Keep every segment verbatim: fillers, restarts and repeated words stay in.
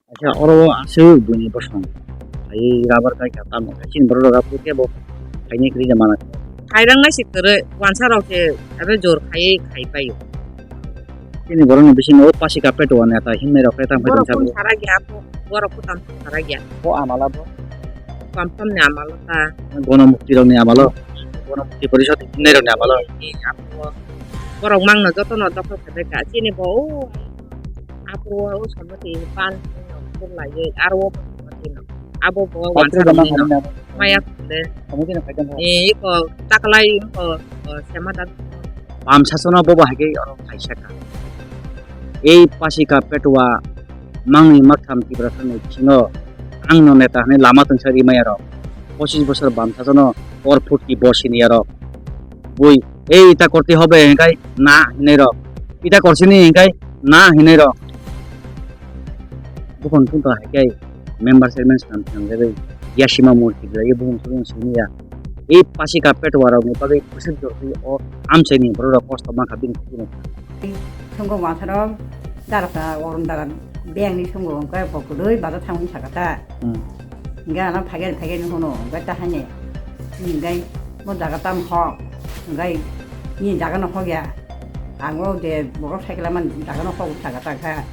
Acha, oro aswk buini bosong. Ai rubber kai ka tamo kai chini borok rok kebo khaini kri ja mana. Khairang nai si kwrwi, wansa rok se aro jor khai khai paio. Chini borok ni bisingo pasi ka peto wane ta himnai rok khe tang borok phai tong sara gya, borok ko tam sara gya. Ko amala bo. Pam pam ni amala ta. Gono mukti rok ni amalo. Gono mukti porishod himnai rok ni amalo. Borok mangno jotono dokhol khabai ka. Chini bo o Apo o samati pan pok lai aro o samati no. Abo bo wansa rok ni no. Maya khule. E ko taklai ko sema tak. Bam sasono bobo hai khe oro kaisa ka. Ei pasi ka petua mangni maktham Tiprasa ni bisingo ang no neta hwnwi lama tongsa rimaya rok. Pochis bosor bam sasono por phutki bo siniya rok. Bui, ei ita korte hobe hinkai na hinai rok. Ita korsini hinkai na hinai rok. Buphang thung ta hai kai member chairman swnam swnam jagwi yasima murti jagwi buphang thung simi ya. Ei pasi ka petua rok ni bagwi kusuk jorti o amchai ni borok rok kosto mankha bini thung. Thungo wansaro darasa orom dara beng ni thungo kai bokudui bada thangwi sakata. Hmm. Hingke ano phaigen phaigen hono, hingke ta haine, hingke mo jaga tam hok, hingke ni jaga no hok ya. Ang o je borok cycle man jaga no hok jaga ta kha.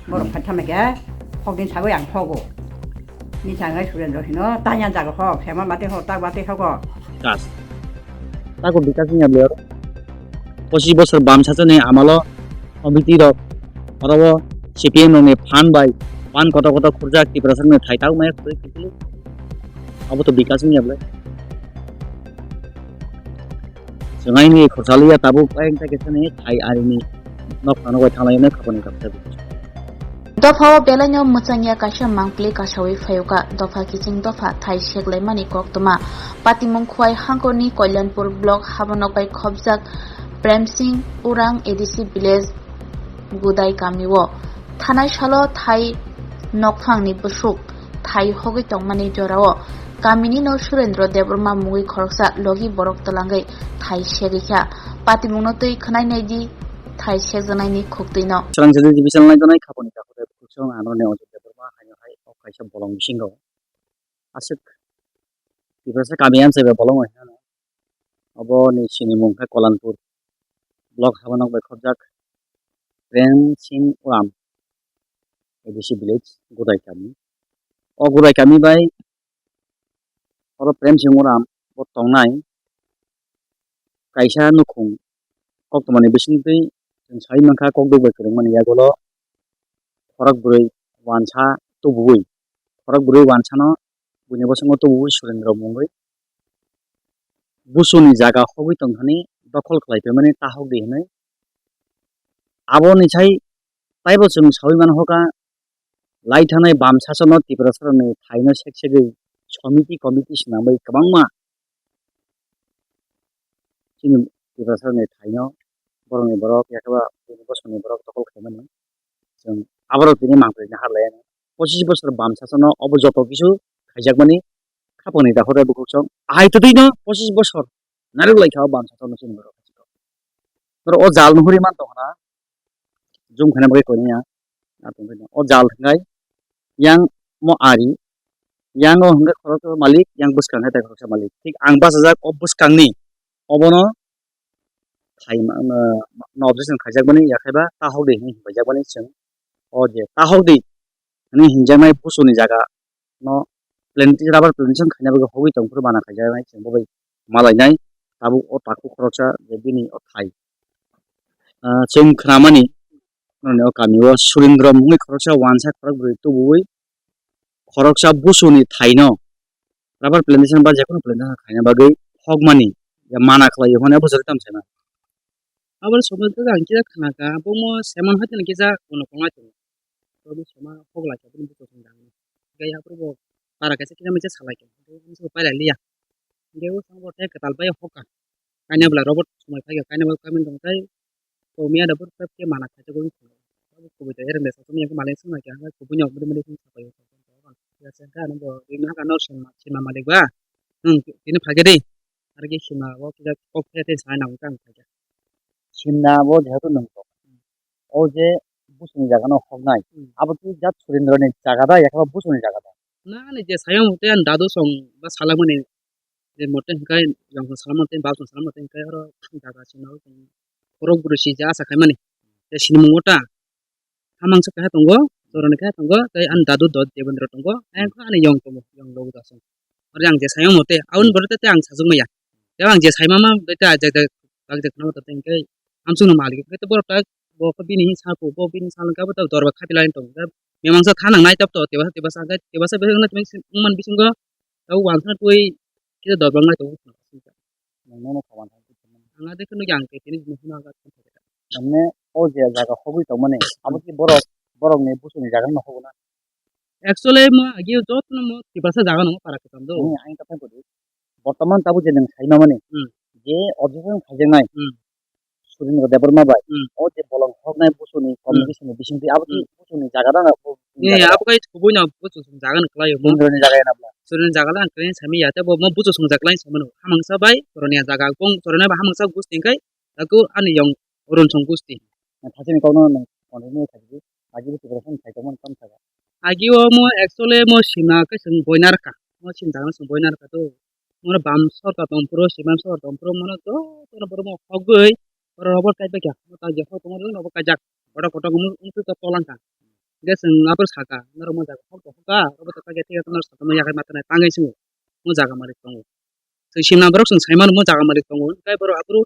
Borok phaitham ke hok din sagoi ang hogo. Ni sangai Surendra hino, ta ya jaga hok, sema mate hok, tak mate hogo. Kas. Tako bikas ni abler. Pochis bosor bam sachani amalo committee rok oro o C P M rokni phan bai phan kotor kotor khurjak Tiprasa rokni thai tau maya khurui khurui. Abo to bikas wngya bwle. Chwng aini khorsa liya tabuk ayang ta kisa ni thai arini nok phano bai thanglai nai khapani kapsa. Dopha o belai no mwchangya kaisa mangpili kasawi phayuka dopha kiching dopha thai seklaimani koktwma. Patimung Khwai hangkorni Kalyanpur block habanok bai khopjak Premsing Urang A D C village Gudai kamio thanai salo thai nokphangni bwswk thai hogwi tongmani jorao kamini no Surendra Debbarma mungwi khoroksa logi borok twlangwi thai segwi kha. Patimungno twi khwnai naidi thai sekjaknaini khuktwino. Srang sadi division lai donai khaponi kakhore bukhuk song ano ne Ajit Debbarma haino hai o kaisa bolong bisingo aswk Tiprasa kami amchai bai bolong bai hinano. Obo ni sinimung khe Kolanpur block habanok bai khopjak Prem Singh Uram A D C village Gudai kami. O Gudai kami bai oro Prem Singh Uram bo tongnai kaisa nukhung koktwmani bisingtwi chwng sai mankha kokduk bai kwrwngmani yagulo khorok bwrwi wansa tubuwi khorok bwrwi wansano buini bosongo tubuwi Surendra mungwi busuni jaga hogwi tongthani dokhol khlai paimani tahokdi hinwi aboni sai taibo chwng sawi mano hoka lai thanai bam sasono Tiprasarokni thaino sek segwi somiti committee swnamwi kwbangma chini Tiprasarokni thaino borokni borok yakheba bini bosongni borok dokhol khaimani chwng aborok tini mangpili ni harlai ano pochis bosor bam sasono obo joto kisu khaijakmani khapangni dakhoro bukhuk chwng ahai twtwino pochis bosor narwk lai kha o bam sasono chini borok. Norok o jal nuhuri man tongkha na jum khaina bagwi koiniya. O jal hwnkhe yang mo ari, yang o hwnkhe khoroksa malik, yang bwskang khe tai khoroksa malik. Thik ang bachajak o bwskangni obono khai ma-, no, no objection khaijakmani, yakhaiba tahokdi hinwi hinpaijakmani chwng o je tahokdi hinwi hinjaknai busuni jaga no plantation, rubber plantation khaina bagwi hogwi tongphuru bana khaijaknai chwng bo bai malainai tabuk o takhuk khoroksa je bini o thai. Ah, chwng khnamani, noni o kami o Surindro mungwi khoroksa wansa khorok bwrwi tubuwi khoroksa busuni thaino rubber plantation ba jekono plantation khaina bagwi hokmani ya mana khlai hwnwi abo jora tamo saimano. Aboni somoi khe ang kisa khna kha, abo mo Semon hai tini kisa kono kongnai tongo. Abo sema hok lai kha bini buko song dang. Gai aphuru bo para kaisa kisa misa salai kha. Abo pailai liya. Gai o song bo tei kwtal bai hok kha. Kainwi bwla robot somoi phai kha, kainwi bo kaimani tong tai. Ko miya da bur pep ke mana kha jagwi. Abo kubui da ereng da sa song yang malai song na kya, kubui nyok bidi bidi song sapai. Ya sen ka no bo ri na ka no sima, sima malik ba. Hmm, tini phage de. Ar ki sima bo kisa kok khe te sai na ka phage. Simna bo jehetu nwng tok. O je Busuni jaga no hoknai. Hmm. Abo ki jat Surendra ni jaga da, yakaba Busuni jaga da? Na, ani je sayang mate ani dadu song ba salamani je mote hingkai, yong song salamani, bab song salamani hingkai oro jaga sino borok bwrwi si je asa khaimani. Je sinimung ota hamang sa kaiha tongo, jorani kaiha tongo, tei ani dadu dot Devendra tongo, ayang khe ani yong tongo, yong logo da song. Oro ang je sayang mate, aboni borok tei ang sajwk maya. Tei ang je saima ma, tei ang je, je, ang je khna mate, tei hingke amsung no malik, tei borok tak, bo khe bini hinsa ko, bo bini hinsa lengkha, bo tak dorba khapi lai tong. Memang sa thanang nai tap to, tebasa, tebasa, tebasa, tebasa, wngman bisingo, tabo wansa twi, kisa dorba nai tongo. Nang nono khawan thang. Ang ade kheno yang ke tini hino hino aga thang thang. Mane o je jaga hogwi tongmani, abo ki borok, borok ni busuni jaga no hogo na? Actually mo agi joto no mo tiprasa jaga no para kitam do. Ni ang ta thang kodi. Bortoman tabo je nang saima mani. Hmm. Je objection khaijaknai. Hmm. Surendra Debbarma bai. Hmm. O je bolong hoknai busuni, hmm, committee sini bisingtwi abo ki, hmm, busuni jaga dana bo. Ni jaga abo kai kubui no buchu sung jaga no khlai mo. Surendra ni jaga na bla. Surendra jaga lang khlai sami ya te bo mo buchu sung jaga lai samano. Hamang sa bai, koroni jaga bong, koroni ba hamang sa gusti kai. Aku ani yong Orun song gusti. Thachini kokno nang continue khaidi. Agi bo preparation khai tongmani kam saka. Agi o mo actually mo sima khe chwng boina rwkha. Mo sim jaga no chwng boina rwkha to. Mo bam sorkar tong phuru, sima sorkar tong phuru, mo joto no borok mo hogwi oro rubber kai bai kha. Mo ta je hok tongmani rubber kaijak. Kotor kotor mo wngkhe to tolangkha. Hingke chwng abo saka, norok mo jaga hok to hokha, abo to kaiya thik no saka mo yakhai mata nai tangwi singo. Mo jaga malik tongo. Chwng simna borok chwng saimano mo jaga malik tongo. Hwnkhe borok aphuru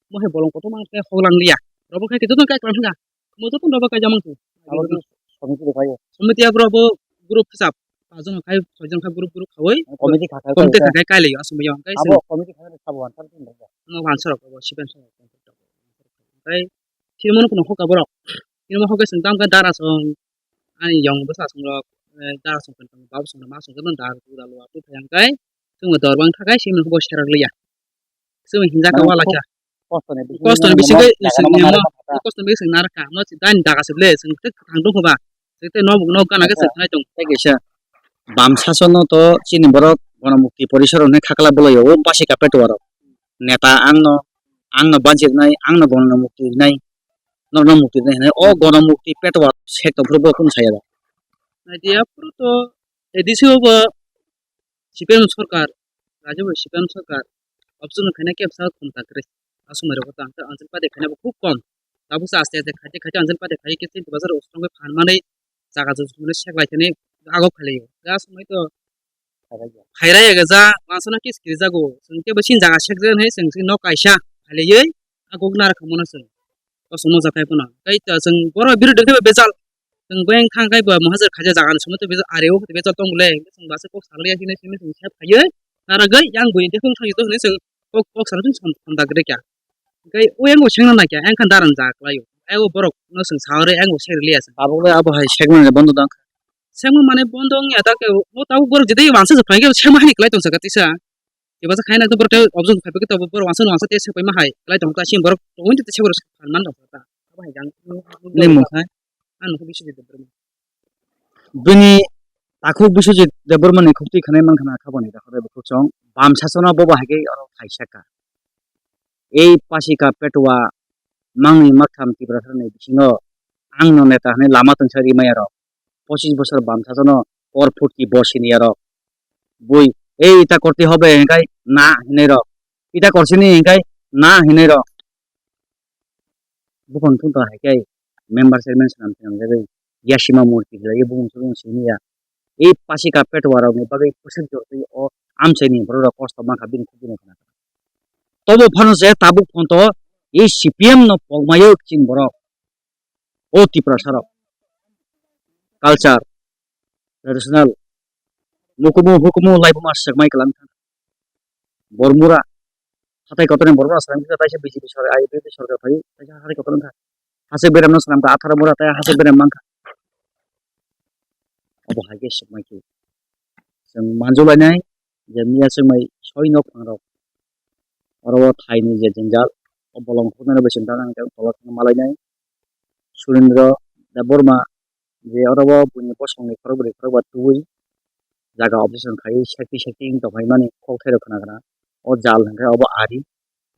mo hai bolong kotorma khe hok lang liya. Robo khai khe jotono kai klang thangkha. Mo jotono robo kaijak mankha. Abo khe somiti rok phaiyo. Somiti aphuru abo group hisab. Pajon khai, soijon khai group group khawi. Committee kha khai committee kha khai kai liyo asumba yang kai. Abo committee kha khai sabo answer tin rok. Mo answer rok abo siben sa. Kai sirmo no hoka borok. Sirmo hoka sengkang khe dara song. Ani yong bwsa song rok, eh, da song khe tong, bab song ma song khe tong, da da lua tu thayang kai, chwng dorba wng thakai, simi bo serak liya. Chwng hinja ka wala kya. Kosto ni bisingo chwng nimo, kosto ni bisingo narwkha, mo chwng dani daga se ble, chwng tei kwthang dong kho ba, chwng tei nok, nok gana khe chwng khnai tong. Tei kaisa bam sasono to chini borok Ganamukti Porisor hwnwi khaklai bolai o, o Pasika Petuwa rok. Neta angno, angno banchiknai, angno Ganamukti rinai. Norokno mukti rwnai hinwi o Ganamukti Petuwa sek tongphuru bo kunu saya da. Naidi aphuru to A D C o bo C P M sorkar, Rajya bai C P M sorkar, option khaina kebsa khumta kwrwi. Aswk mai rok ta Anchal Pate khaina bo khub kom. Tabuk se aste aste khaite khaite Anchal Pate khai khe chini bazar o strong khe phan manwi jaga jot hwnwi sek lai thani agok khalai. Ga swmai to Khairaya gajak, wansana kis kirijago. Chwng kebo sini jaga sekjagani hai chwng sini nok kaisa khailaiwi, a gok nara khamano chwng. Kosom no jakai phano. Tei to chwng borok birodhi khe bejal. Chwng beng thang kai bo mohajir khaja jaga ni somoi to bejal are o bejal tong le. Chwng basa kok salai ya sini sini chwng sep khaiwi. Nara gai yang bui de phung thang to hwnwi chwng kok, kok salai chwng som da gre kya. Tei o yang bo sengna nai kya, yang khan daran ja khlaio. Ai o borok no chwng sa ore yang bo seri liya chwng. Tabuk le abo hai segmani bondo dang. Sengma mane bondo wngya ta khe, o tabuk borok jete wansa se phaikhe sengma hani kwlai tongsa kha tisa. Tibasa khaina khe borok tei observe khai khe tabuk borok wansa wansa tei sepai ma hai kwlai tong kha, sini borok tongwi tei sepai rok phan man tong kha. Abo hai jang. Ni mung khai? Ang nukho Biswajit Debbarma. Bini takhuk Biswajit Debbarma ni khukti khanai man khana kha boni da khore bukhuk song. Bam sasono bobo hai khe oro khai saka. Ei Pasika Petuwa mangni maktham Tiprasani bisingo ang no neta hwnwi lama tongsa rimaya rok. Pochis bosor bam sasono kor phutki bo siniya rok. Bui, "Ei ita korte hobe," hinkai, "Na," hinai rok. "Ita korsini," hinkai, "Na," hinai rok. Buphang thungta hai khe member chairman swnam swnam jagwi yasima murti khlaiwi buphang chubung siniya. Ei Pasika Petuwa rokni bagwi kwswk jortwi o amchaini borok rok kosto mankha bini khukti no khna. Tobo phano je tabuk phonto ei C P M no pokmayo chini borok. O Tiprasa rok culture, traditional, mukumu hukumu laibuma swkmai kwlang kha. Bormura, hatai kotorni Bormura swkang kha, taisa B J P sorkar, I P F T sorkar phai, taisa hatai kotorni kha. Hasik beram no swkang kha, atharo mura tai hasik beram mang kha. Obo hai khe swkmai khe. Chwng manjulainai je miya swkmai soi nok phang rok. Oro o thaini je jwngjal, o bolong huknani bai chwng tang tang tolo thangna malainai. Surendra Debbarma je oro o buini bosongni khorokbrwi khorokba tubui jaga objection khai sekti sekti wng tongphaimani kok thairok khna khna. O jal hwnkhe obo ari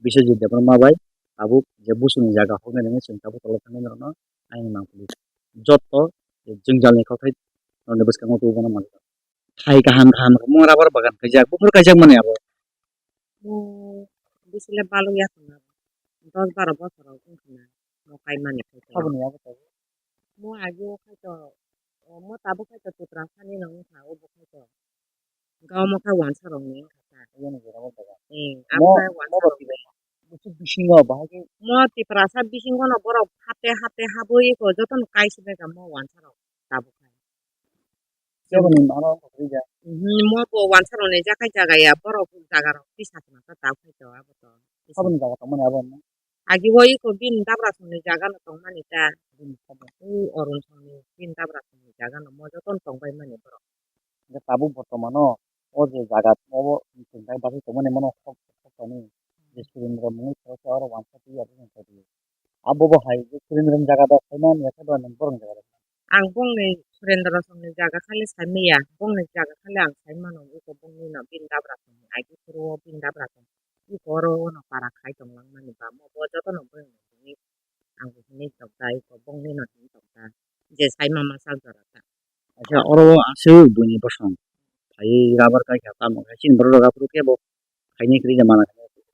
Biswajit Debbarma bai tabuk je busuni jaga hoknai rwngwi chwng tabuk tolo thangnairokno ayang nangkukli. Jotto jwngjalni kokthai norokni bwskango tubuno manjak. Thai kaham kaham rok mo rubber bagan kaijak, buphuru kaijak mani abo. Mo bisile balok ya khna, dos baro bosor rok wng khna mo kaimani khaito. Aboni yago tabuk? Mo agi o khaito, o mo tabuk khaito Tiprasani no wng kha, obo khaito. Gao mo kha wansa rok ni wng kha ta. Ayang jora bo bagan. Eh, abo mo, kha mo wansa rok. Bisi bisingo bahai khe. Mo Tiprasa bisingo no borok hapte hapte habwi eko jotono kai sibeka mo wansa rok tabuk kha. Jaboni mano wngkha kwrwi ja. Mhm, mo bo wansa rok ni jaga jaga ya, borok jaga rok tisa khna ta tabuk khaito abo to. Saboni jaga tongmani abo no? Agi o eko bini dabra songni jaga no tongmani ta. Bini sabo. U Arunachal ni bini dabra songni jaga no mo jotono tongbai mani borok. Hingke tabuk bortomano o je jaga o bo chwng bai bagwi tongmani mano khok, khok tongmani je Surendra mungwi khoroksa oro wansa twi abo wngkha di. Abo bo hai je Surendra ni jaga da phaimani ya khe bo nang borok ni jaga da. Ang bongni Surendra songni jaga khali saimaya, bongni jaga khali ang saimano, eko bongni no bini dabra songni agi phuru o bini dabra song. Eko oro o no para khai tong langmani ba mo bo jotono bongni ang bo hinwi tokda, eko bongni no hinwi tokda. Je saima masa jora ta. Acha oro o aswk buini bosong. Phaiwi rubber kai kha tamo khe chini borok rok aphuru khe bo khaini kwrwi da mana.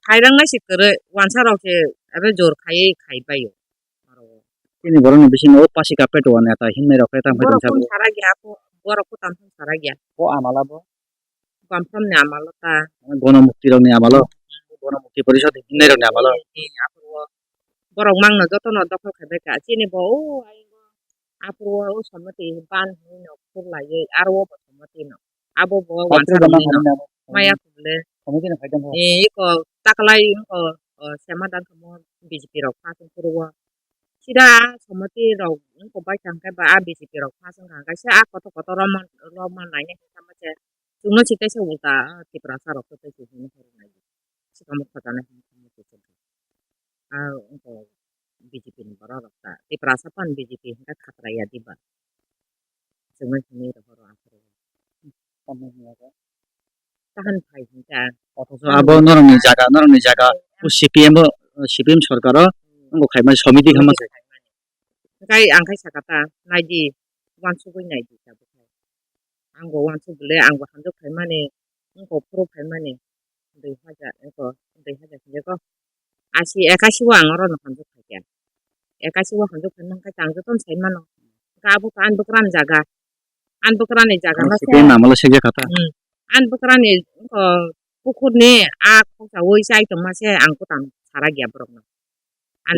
Khairang nai se kwrwi wansa rok se abo jor khaiwi khai bai o. Chini borok ni bisingo o pasi carpet o neta hinmai rok khe tamo khe borok tongsa tong bo. Sara gya ko, borok ko tam sara gya. O amala bo. Bamsam ni amalo ta. Gono mukti rok ni amalo. Gono mukti porishod hinmai rok ni amalo. Ni, ni, aphuru o. Borok mangno jotono dokhol khai bai kha. Chini bo o aphuru o somoti ban hinwi no khur laiwi aro o bo somoti no. Abo bo wansa rok ni no. Maya khum le. Somoti no khai tong kho. E, iko taklai iko, o, sema dang kha mo B J P rok pha tong phuru o. Sida somoti rok iko bai tang khe ba a B J P rok pha tong kha. Kaisa a kotor kotor rok man, rok man nai nai kha ma se. Chwngno se kaisa ulta, a, Tiprasa rok khe tei se hino horo nai. Swkang bwkha jana hino hino se se. A, wngkha B J P ni borok rok ta. Tiprasa pan B J P hingkha khatra ya diba. Chwngno hino horo aphuru. Tamo hino ko. Tahan phai hingkha. Othocho abo norokni jaga, norokni jaga. O C P M bo, C P M sorkaro wngkha khaimani somiti khaimani. Hingkha ang khai sakha ta, naidi, wansugwi naidi tabuk hai. Ang bo wansuk bwle, ang bo hamjwk phaimani, wngkha phuru phaimani, dui hajar, wngkha dui hajar hinwi ko. Asi, ekasi o ang oro no hamjwk phaikha. Ekasi o hamjwk phaimani khe ang jotono sai mano. Hingkha abo khe ani bwkrani jaga. Ani bwkrani jaga no se. Namalo sejak kha ta. Hmm. Ani bwkrani, wngkha pukhurni a khoksa wi chai tongma se ang kwtang sara gya borokno. An,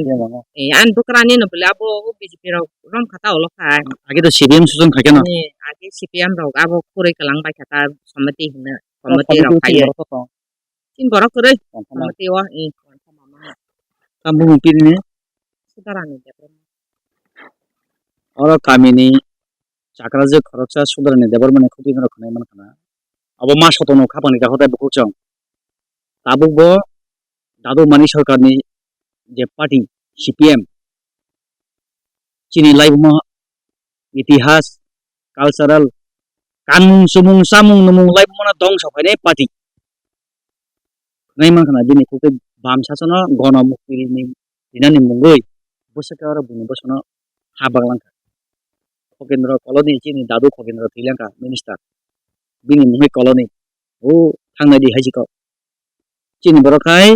eh, an bwkrani no bwle abo B J P rok rom kha ta olo khai. Age to C P M suchung khai khe no. Ni, age C P M rok abo khurui kwlang bai kha ta somiti hino, somiti rok khai. Chini borok kwrwi somiti o, eh. Tamo bumung pini. Sudarani Debbarma. Oro kamini chakrajwk khoroksa Sudarani Debbarmani khukti norok khwnai mankha na. Abo ma sotono khapangni kakhotai bukhuk chwng. Tabuk bo Dadu Manik Sarkarni je party C P M chini laibuma itihas, cultural, kanmung, chumung, chamung, numung laibumano dongso khainai party. Khwnai mankha na bini khukti bam sasono gono mukti rini rinani mungwi bwswk khe oro buini bwsano ha baglangkha. Khokendro Koloni chini dadu Khokendro thwilangkha minister. Bini mungwi Koloni. O thangnai di hai si kok. Chini borok khai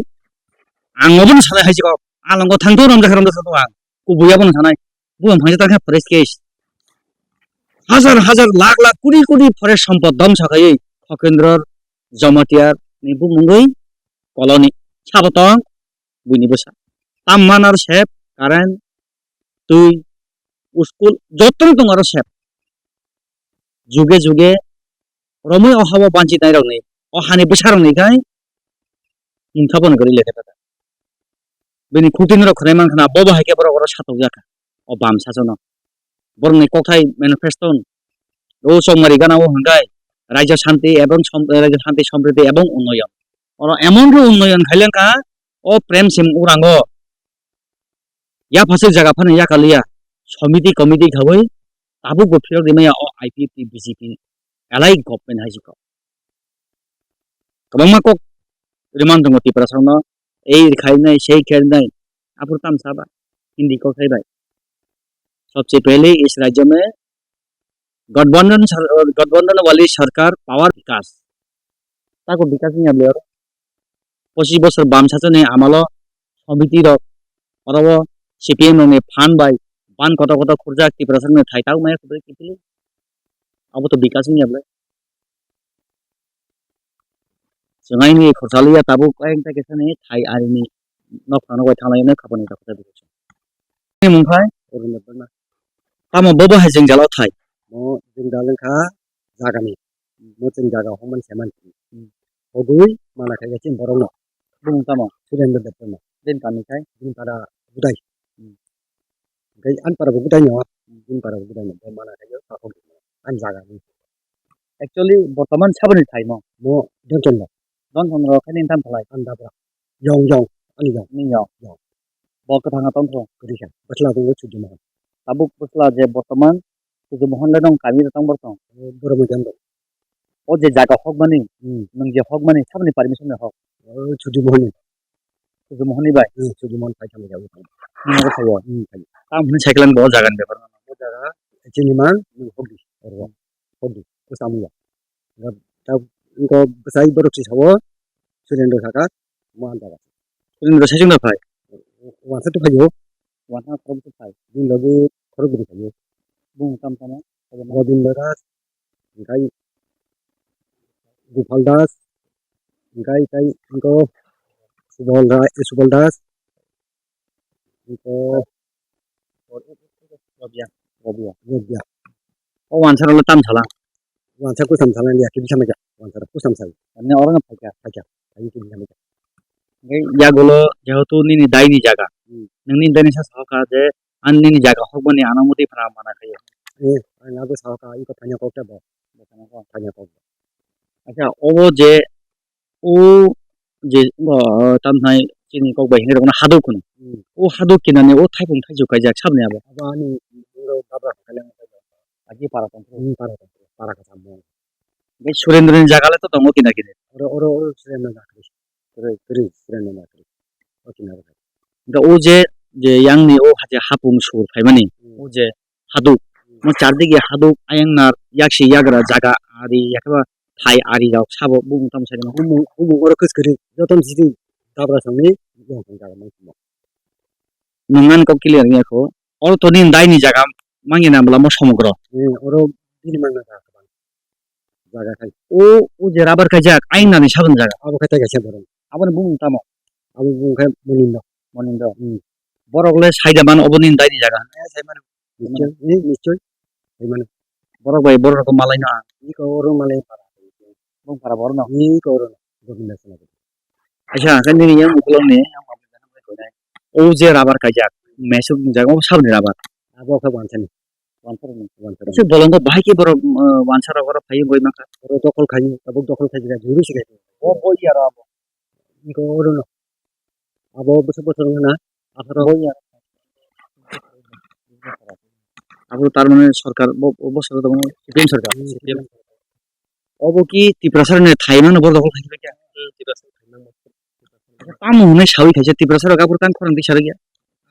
ang obono sanai hai si kok. Alongo thangto romjakha romjakha to ang. Kubui abono sanai. Buphang phangsa ta khe forest case. Hajar hajar lakh lakh kodi kodi forest sompod dongsa khaiwi Khokendro Jamatia ni bumungwi Koloni. Sabo tong buini bwsa. Tam man aro sep, current, twi, school, joto tong aro sep. Juge juge romwi o habo banchi nai rokni, o hani bwsa rokni khai mungsa bono gari lete pata. Bini khukti norok khwnai mankha na, bobo hai khe borok oro satokjak kha, o bam sasono. Borokni kokthai manifesto, o chongmari gana o hwnkhai, Raijyo Shanti ebong som-, Raijyo Shanti Sompriti ebong Unnoyon. Oro emon khe unnoyon khailangkha, o Prem Singh Urango yaphaswk jaga phano yakaliya, somiti committee khawi tabukbo phiyok rimaya o I P F T B J P alai government hai si kok. Kwbangma kok rimang tongo Tiprasarokno, ei khainai, sei khainai, aphuru tamsa ba Hindi kok hai bai. सबसे पहले इस राज्य में गठबंधन सर-, गठबंधन वाली सरकार पावर विकास। Tako bikas wngya bwle oro. Pochis bosor bam sachani amalo somiti rok oro o C P M rokni phan bai ban kotor kotor khurjak Tiprasa rokni thai tabuk maya kubui kiphilwi. Abo to bikas wngya bwle. Chwng aini khorsa liya tabuk ayang ta kisa ni thai arini nok phano bai thanglai no khapani ta kisa. Ni mung khai? Arun Debbarma. Tamo bobo hai jwngjal o thai? Mo jwngjal wngkha jagani. Mo chwng jaga hokmani se mani. Hmm. Hogwi mana khaikha chini borokno. Bumung tamo? Surendra Debbarma. Bini kami khai? Bini para Budai. Hmm. Hwnkhe ani para bo Budai no. Hmm. Bini para bo Budai no. Bo mana khaikha ta hogwi. Ani jaga ni. Actually, bortoman saboni thai mo? Mo Donchandra. Donchandra khe nini tamo salai? Ani dabra. Yong, yong. Ani yong. Ni yong. Yong. Bo kwthang tong thung. Kwrwi kha. Bwsla tongo Sudu Mohan. Tabuk bwsla je bortoman Sudu Mohan le nong kami tong borok tong. Borok moitan dong. O je jaga hokmani, Hmm. nwng je hokmani, saboni permission ni hok? O Sudu Mohan ni. Sudu Mohan ni bai? Hmm, Sudu Mohan phai thangwi jago. Nwng abo sayo? Hmm, phai. Tamo hwnwi cycle bo o jaga ni bepar. O jaga chini man, nwng hokdi. Oro. Hokdi. O samung ya. Ga-, ta-, wngkha bwsai borok si sao, Surendra saka, mo ang jaga. Surendra saichung da phai? Wansa tu phaio. Wansa khorok tu phai. Bini logi khorok bini phaio. Bung tam tamo? Robindra Das, hingkai Gopal Das, hingkai tai wngkha Subal Ra-, Subal Das, wngkha Robia. Robia. Robia. O wansa rok le tam sala? Wansa kusam sala ya, kibisa maika. Wansa rok kusam sala. Ani oro no phaikha? Phaikha. Ani kibisa maika. Hingke yagulo jehetu nini daini jaga. Hmm. Nini daini sa saka je, ani nini jaga hokmani ano muti phra mana khayo. Eh, ani abo saka iko thanya kok ta bo. Thanya kok. Thanya kok. Acha, obo je o je, o, tam hai chini kok bai hinwi rokno haduk hwno. Hmm. O haduk kinani o thaipung thaichuk kaijak sabni abo. Abo ani bwrwi dabra khaina. Agi para tongthok. Hmm, para tongthok. Para kwcham mo. Bai Surendra ni jaga le to tongo kina kini. Oro, oro, oro Surendra ni jaga. Kwrwi, kwrwi, Surendra ni jaga. O kina ro. Hingke o je, je yang ni o hache hapung sur phaimani. Hmm. O je haduk. Mo chardigi haduk, ayang nar, yaksi yagra jaga, ari, yakeba thai ari rok sabo, bumung tamo sai mano. Bumung, bumung oro kwskwrwi, joto sidi dabra songni, yong tong jaga mangtamo. Nung ani kok clear wngya kho, oro to nini daini jaga, mangya na bwlamo somogro. Hmm, oro bini mangna jaga kwbang. Jaga khai. O, o je rubber kaijak, ayang nani saboni jaga. Abo khai tai kaisa borok. Aboni bumung tamo? Abo bumung khai Monindo. Monindo. Hmm. Borok le saida mano obo nini daini jaga. Eh, sai mano. Nichoi, ni, nichoi. Sai mano. Borok bai borok rok malai no ang. Ni ko oro malai para. Bung para borok no. Ni ko oro no. Govinda Sena. Acha, kan nini yang ukulok ni. O je rubber kaijak. Mesuk jaga o sabni rubber. Abo khe wansani. Wansarok ni. Wansarok. Se bolong ko bahai ke borok, eh, wansarok oro phai goi maka. Oro dokol khai, tabuk dokol khai jira juri se khai. O bo iya ro abo. Iko oro no. Abo bwswk bwswk wngna, apharo. Abo tar mane sorkar bo, bo sorkar tongmani C P M sorkar. Hmm, C P M. Obo ki Tiprasa ni thai mano borok dogol khai khe? Hmm, Tiprasa ni thai mano. Tamo hwnwi sawi khaisa Tiprasa rok aphuru tang khorang twi sarikya.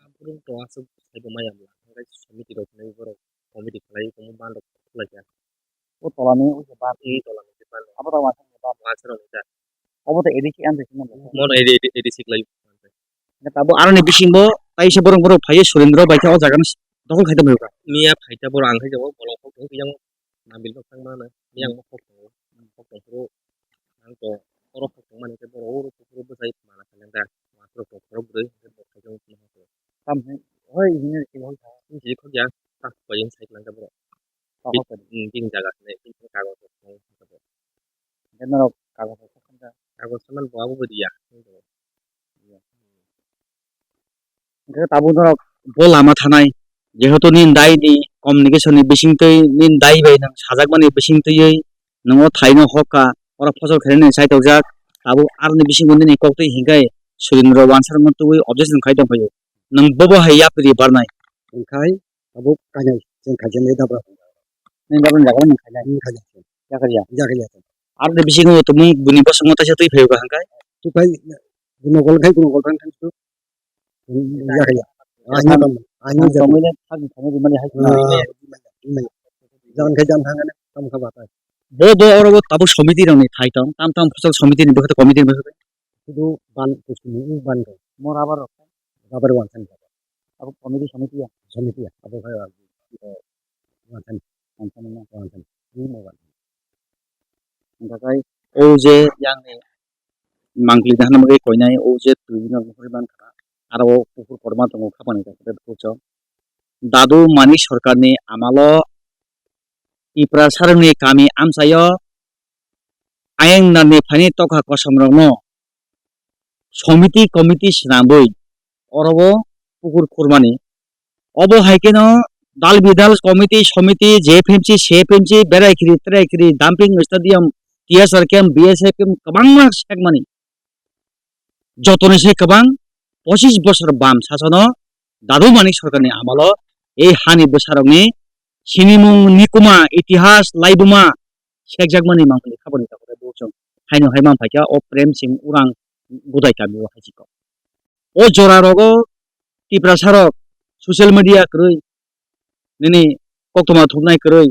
Aphuru to aswk sai bo maya bwla. Hwnkhai somiti rok hwnwi borok committee khlai tongma ban rok khlai kha. O tola ni o je bar. Hmm, tola ni je bar. Abo to wansuk ni bar. Wansuk rok ni bar. Obo to A D C ang tongmani. Mono A D C khlai. Hingke tabuk aroni bisingo kaisa borok borok phaiyo Surendra bai khe o jaga no dokol khai tongphio. Miya phaita borok ang khe jabo bolong kok tong yang nabil bwkhak mana yang bwkhak tongo. Bwkhak tong phuru ang to oro kok tong mani khe borok oro kok phuru bwsai mana khe nang da. Wansuk rok tong phuru bwrwi hingke bwkhak tong phuru. Tam hoi hoi hini khe hoi kha. Bini kok ya tak bai sai khe nang da borok. Bini jaga hwnwi bini kagoj rok tong. Hingke norok kagoj rok kok kha. Kagoj saman bo abo bo riya. Hingke tabuk norok bo lama thanai, jehetu nini dai ni communication ni bisingtwi, nini dai bai nwng sajakmani bisingtwi nwng o thai no hokha, oro phosol khainani chai tongjak, tabuk aroni bisingo nini koktwi hinkhai Surendra Wansarokno tubui objection khai tongphio, nwng bobo hai yapri barnai. Hinkhai tabuk kainai chwng khaijani dabra. Nini dabra ni jaga o nwng khainai? Nwng khaijak. Yakar ya? Yakar ya. Aroni bisingo tumung bini bosongo taisa twi phaiyo ka hinkhai? Twi phai, buno gol khai, buno gol thang thang. Yakar ya. Ah, yakar. Ani Ang jaga. Tongwi le thang thangwi rimani hai khna. Ah, rimani, rimani. Jan khai jan thang ani, tam kha batai. Bo, bo oro bo tabuk somiti rokni thai tong, tam tam phuchak somiti ni bwkhak committee ni bwkhak. Sudu ban, kusini u ban kai. Mo rubber rok. Rubber wansan. Abo committee somiti ya? Somiti ya. Abo khai, eh, wansan. Wansan na? Wansan. U mo wansan. Hingkha khai, o je yang ni mangpili dahna bagwi koinai, o je twi no bukhuri ban kha. Aro o pukur korma tongo khapani kakhe bukhuk chwng. Dadu Manik Sarkarni amalo Tiprasarokni kami amchaio ayang narni phaini tokha kosom rokno somiti committee swnamwi oro o pukur khurmani. Obo hai kheno dal bidal committee somiti J F M C, C F M C berai khiri, terai khiri, dumping stadium, T S R camp, B S F camp kwbangma sekmani. Jotoni se kwbang pochis bosor bam sasono Dadu Manik Sarkarni amalo ei hani bwsarokni sinimung, nikuma, itihas, laibuma sekjakmani mangpili khaboni takhore buchung haino hai manphaikha o Prem Singh Urang Gudai kamio hai chikok. O jora rogo Tiprasarok social media kwrwi nini koktwma thumnai kwrwi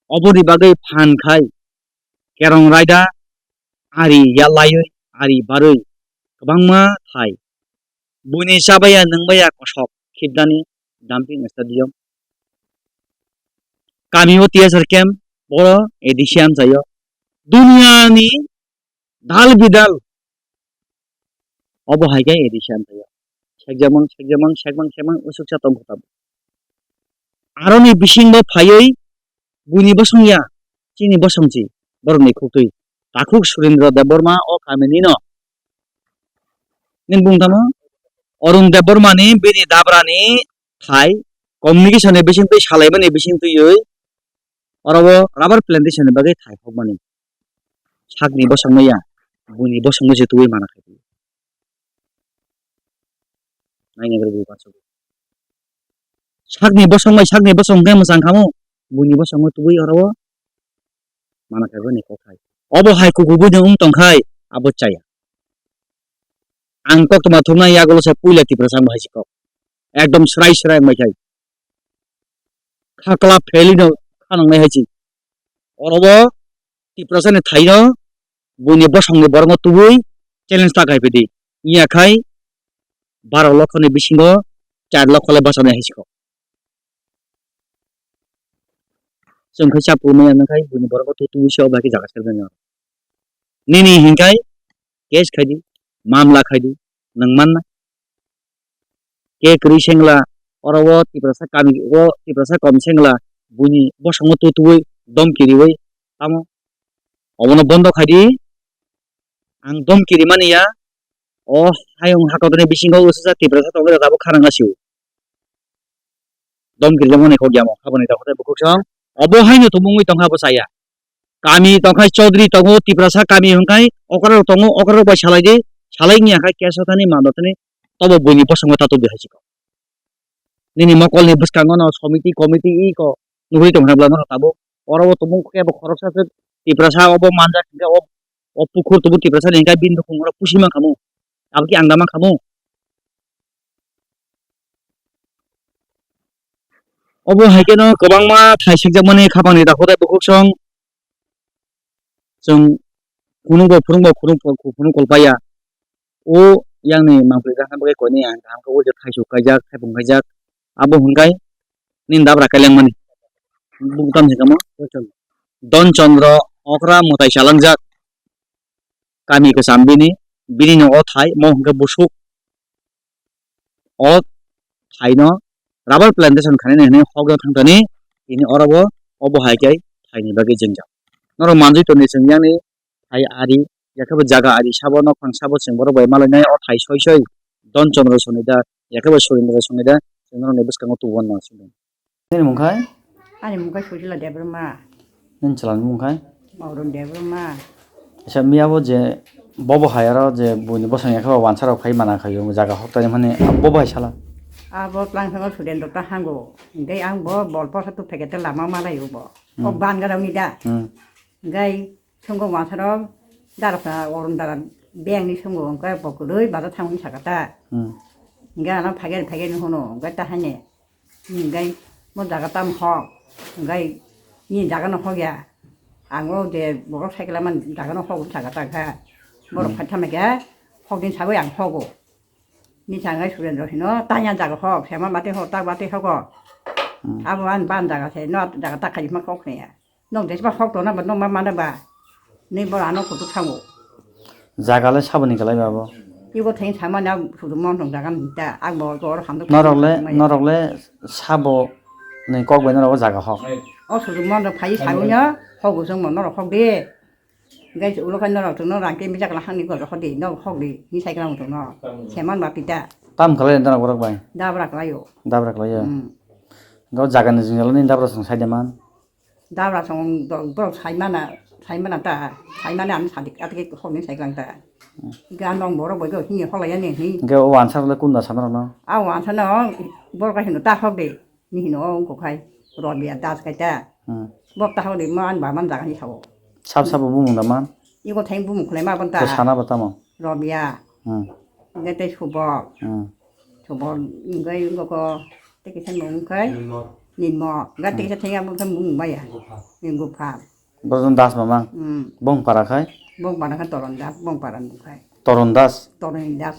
oboni bagwi phan khai kerong raida ari yalaiwi ari barwi kwbangma thai buini chabaya nwngbaya kosok khibdani dumping stadium kamio T S R camp oro A D C amchaio duniani dal bidal obo hai khe A D C amchaio sekjamang sekjamang sekmang sekmang usuksa tongkha tabuk. Aroni bisingo phaiwi buini bosong ya, chini bosong chi, borokni khuktwi. Takhuk Surendra Debbarma o kamini no. Nini bung tamo? Arun Debbarma ni bini dabra ni thai communication ni bising twi salaimani bising twiwi oro o rubber plantation ni bagwi thai hokmani. Sakni bosong no ya, buini bosong no se twiwi mana khai. Naina gari bui baso. Sakni bosong bai sakni bosong khe mwchang khamu. Buini bosongo tubui oro o mana khe boni kok hai. Obo hai kuku bui wng tong khai abo chaya. Ang koktwma thumna yagulo se puila Tiprasa ang bo hai si kok. Ekdom srai srai ang bai khai. Kha kwlap phelino kha nangnai hai si. Oro bo Tiprasa ni thaino buini bosongni borokno tubui challenge ta kaiphidi. Wngya khai baro lokhoni bisingo char lokho le bachanai hai sikho. Chwng khai chapu maya nang khai buini borokno tu tubui se obo hai khe jaga sermani. Nini hinkai case khaidi, mamla khaidi, nwng manna. Ke kwrwi sengla, oro o Tiprasa kami o Tiprasa kom sengla, buini bosongo tu tubui domki riwi tamo. Obono bondo khaidi, ang domki rimani ya, o hayung hakotoni bisingo ususa Tiprasa tongwi rw tabuk kharang asio. Domki rimani kok yamo, haboni takhwtai bukhuk song, obo haino tumungwi tongkha bo chaya. Kami tongkhai Chaudhary tongo, Tiprasa kami hwnkhai okra rok tongo, okra rok bai salai di, salai wngya khai keso thani mando thani tobo buini bosongo tatuk di hai chikon. Nini mokolni bwskango no somiti, committee iko nugwi tongkha bwlano tabuk. Oro o tumung kebo khoroksa se Tiprasa obo manjak hwnkhe o, o pukhur tubu Tiprasa ni hwnkhe bini nukhung oro pusi mankhamu. Abo khe ang da mankhamu. Obo hai kheno kwbangma thai swijak mani khapang ni dakhwtai bukhuk song. Chwng phunukbo phunukbo phunuk phunuk kolpaiya. O yang ni mangpili rwkha bagwi koinwi ang kaham khe o je thaichuk kaijak, thaipung kaijak. Abo hwnkhai nini dabra kailangmani. Bung tamo se tamo? Don Chandra okra mwtai chalangjak. Kami kwcham bini, bini no o thai, mo hwnkhe busuk. O thaino rubber plantation khainani hwnwi hokjak thangthani, tini oro bo obo hai khe thaini bagwi jengjak. Norok manjwi tongdi chwng yang ni thai ari, yakhe bo jaga ari sabo, nokhang sabo chwng borok bai malainai o thai soi soi Don Chandra songni da, yakhe bo Surendra songni da, chwng norokni bwskango tubu wan nang sidi. Nini mung khai? Ani mung khai Sushila Debbarma. Nini chwla ni mung khai? Maurun Debbarma. Acha, miya bo je bobo hai aro je buini bosong ya khe wansa rok khai mana khai o jaga hok tani mani bobo hai sala. Abo tlang thango Sudendra ta hango. Hingke ang bo bol posa tu phekete lama malai o bo. Hmm. O ban gadang ni da. Hmm. Gai songo wansa rok dara sa orun dara beng ni songo hingke bo kwrwi baja thangwi sakata. Hmm. Hingke ano phage phage ni hono hingke ta hane. Hingke mo jaga tam hok, hingke ni jaga no hok ya. Ang o je borok cycle man jaga no hok jaga ta kha. Borok Hmm. phatha me khe hok din sawi ang hogo. Ni sangai Surendra hino tanya jaga hok, sema bate hok, tak bate hogo. Hmm. Abo an ban jaga se, no jaga ta khai ma hok ne ya. Nok desiba hok tona ba, nok ma mana ba. Ni bor ano kutuk sango. Jaga le saboni kalai ba bo. Ibo theng sama na sudu mon tong jaga ni ta, ang bo jor hamdo. Norok le, norok le sabo ni kok bai norok o jaga hok. O sudu mon tong phai sawi no, hok usung mo norok hok de. Guys, ulo kai norok tong norok ke mi jaga hang ni ko hok de, nok hok de, ni sai kala tong no. Seman ba pita. Tam kalai norok borok bai. Dabra kalai yo. Dabra kalai yo. Hmm. Go jaga ni jinjalo ni dabra song sai de man. Dabra song do-, borok saimana, saimana ta, saimani ang sadik atike hokni saiklang ta. Ga nong borok bai go hini hola ya ni hi. Hingke o answer le kunda sana rok no? A o answer no borok hino ta hok de, ni hino o ko khai Robia Das kai ta. Hmm. Bok ta hok de man ba man jaga ni sao. Sab sabo bumung da man? Iko theng bumung khulai ma ban ta. Ko sana ba tamo? Robia. Hmm. Hingke tei Subok. Hmm. Subok hingke hingke ko tei kisa mung kai. Nimo. Nimo. Hingke tei kisa thengya mung kai mung maya. Gupha. Ni Gupha. Bojon Das mamang. Hmm. Bongpara khai? Bongpara khai Toron Das, Bongpara mung kai. Toron Das? Toron Das.